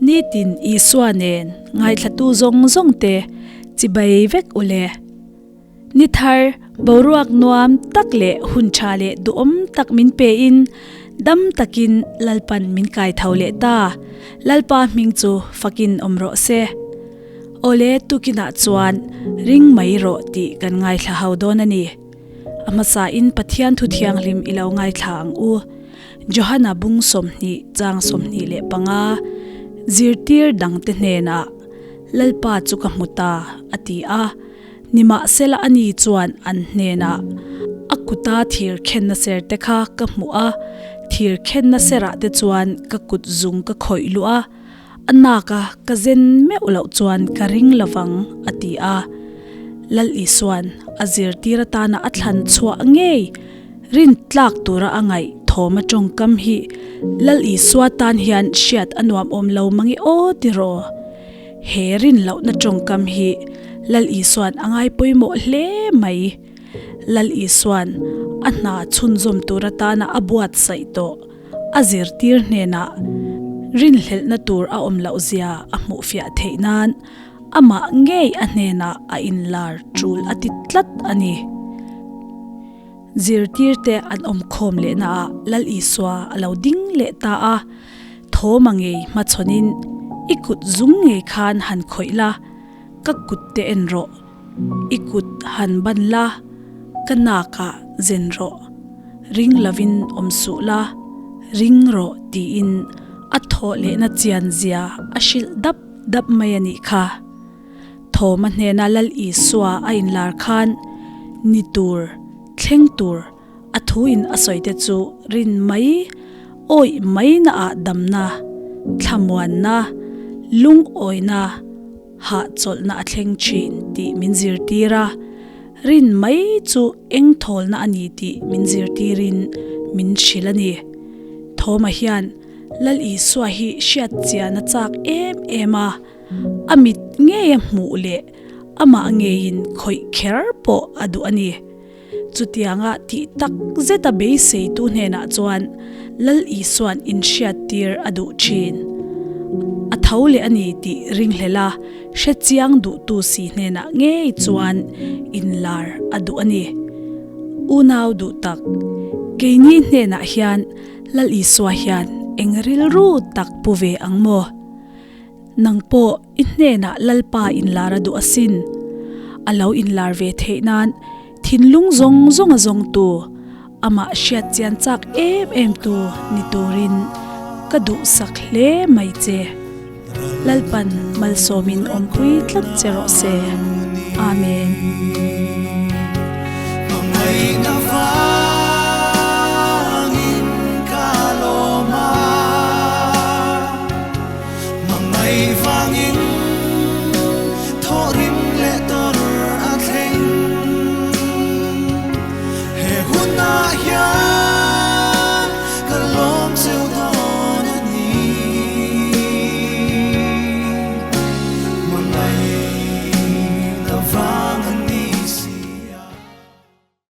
Nitin Isua nen ngaithlatu zawng zawng te chibai vek u le. Ni thar, boruak nuam tak leh hun tha leh duhawm tak min pe in dam takin Lalpan min kai tho leh ta. Lalpa hming chu fakin awm rawh se. Awle tukinah chuan ring mai rawh tih kan ngaithla ho dawn a ni. A hmasa in Pathian thu thianghlim i lo ngaithla ang u. Johana bung 20 chang 25 zirtir dangte hnenah Lalpa chu ka hmu ta a ti a. Nimahsela ani chuan an hnenah a kuta thir khenna ser te kha ka hmu a, thir khenna serah te chuan ka kut zung ka khawih luh a, A naka ka zen meuh loh chuan ka ring lovang, a ti a. Lal Isua'n a zirtir atana a thlan chhuah ngei rin tlak tura a ngaih thawm a tawngkam hi Lal Isua tan hian hriat a nuam awm lo mange aw tiraw? He rin lohna tawngkam hi Lal Isua'n a ngai pawimawh hle mai. Lal Isua'n a hna chhunzawm tur atana a buatsaih tawh. A zirtir hnenah rinhlelhna tur a awm loh zia a hmuhfiah theih nan amah ngei a hnenah a inlar tul a ti tlat a ni. Zirtirte an awm khawm lehnaah Lal Isua a lo ding leh ta a, Thawma ngei hmachhawnin i kut zung ngei khan han khawih la, ka kut te en rawh. I kut han ban la, ka nakah zen rawh. Ring lovin awm suh la, ring rawh tiin a thawh lehna chian zia a hrilh dap dap mai a nih kha. Thawma hnena Lal Isua a inlar khan ni tur, thleng tur a thuin a sawi te chu rin mai, awih mai naah damna, thlamuanna, lungawina, Hahchawlhna a thleng thin tih min zirtir a, rin mai chu eng thawlna a ni tih min zirtirin min hrilh a ni. Thawma hian Lal Isua hi hriat chian a chak em em a, a mit ngeia hmuh leh amah ngeiin khawih kher pawh a duh a ni. Chutianga tih tak zeta beiseitu hnenah chuan Lal Isua'n inhriattir a duh thin. A tho leh a ni tih ringhlel a, hrechiang duhtu si hnenah ngei chuan inlar a duh a ni. Unau duh tak, keini hnenah hian Lal Isua hian eng rilru tak pu ve ang maw? Nang pawh i hnenah Lalpa inlar a duh asin. A lo inlar ve theih nan thinlung zawng zawng a zawngtu, amah hriat chian chak em em tu ni turin ka duhsak hle mai che. Lalpan malsawmin awmpui tlat che rawh se. Amen.